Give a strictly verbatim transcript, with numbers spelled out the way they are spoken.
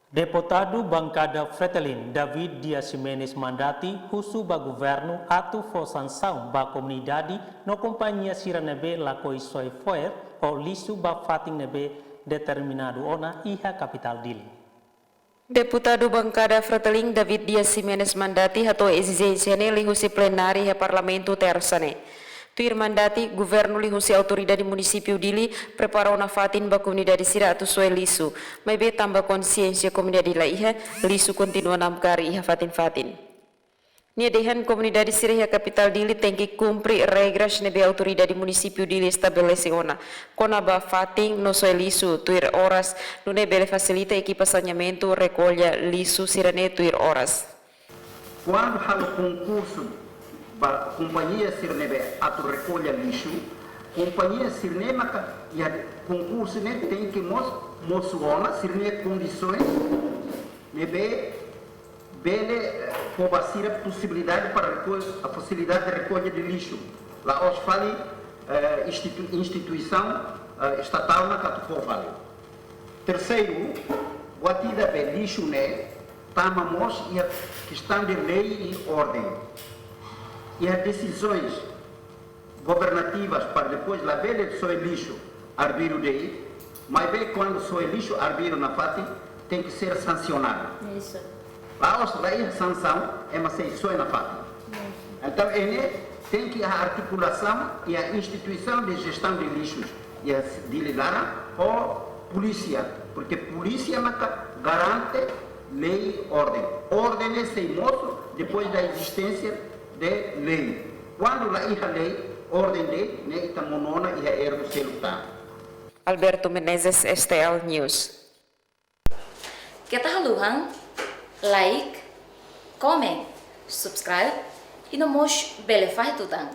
Deputadu Bankada Fretilin, David Dias Ximenes Mandati, husu ba governu atu fó sansaun ba komunidade no kompañia sira ne'ebé lakohi soe fo'er ou lixu ba fatin ne'ebé determinadu ona iha kapitál Dili. Deputadu Bankada Fretilin, David Dias Ximenes Mandati, hato'o ezijénsia ne'e liuhusi plenária iha Parlamentu Tersa ne'e. Tuir Mandati, governu liuhusi Autoridade Munisípiu Dili prepara ona fatin ba komunidade sira atu soe lixu, maibé tanba konxiénsia komunidade la iha, lixu kontinua namkari iha fatin-fatin. Nia dehan komunidade sira iha kapitál Dili tenke kumpre regras ne'ebé Autoridade Munisípiu Dili estabelese ona kona-ba fatin no soe lixu tuir oras, nune'e bele fasilita ekipa saneamentu rekolla lixu sira-ne'e tuir oras. Kuandu halo konkursu ba kompañia sira ne'ebé atu rekolla lixu, kompañia sira-ne'e maka iha konkursu ne'e tenke mós mosu ona sira-nia kondisoens ne'ebé bele, eh, fó ba sira posibilidade para rekolla, a facilidade de recolha de lixo. La'ós fali, eh, institu-, instituisaun, eh, estatál mak atu fó fali. Terseiru, buat ida be lixu ne'e tama mós iha kestaun de lei i orden. Iha desizoens governativas para depois labele soe lixu arbiru de'it, maibé kuandu soe lixu arbiru nafatin tenke ser sansionadu. Isso. La'ós la iha sansaun, ema sei soe nafatin. Isso. Entaun, ne'e tenke iha artikulasaun iha instituisaun de jestaun de lixus, iha Dili laran, ou polísia, porque polísia maka garante lei i orden. Orden ne'e sei mosu depois da ezisténsia de lei. Kuandu la iha lei, orden de'it, ne'e ita monu ona iha erru seluk tan. Alberto Menezes, S T L News. Keta haluha like, comment, subscribe, i no mós bele fahe tutan.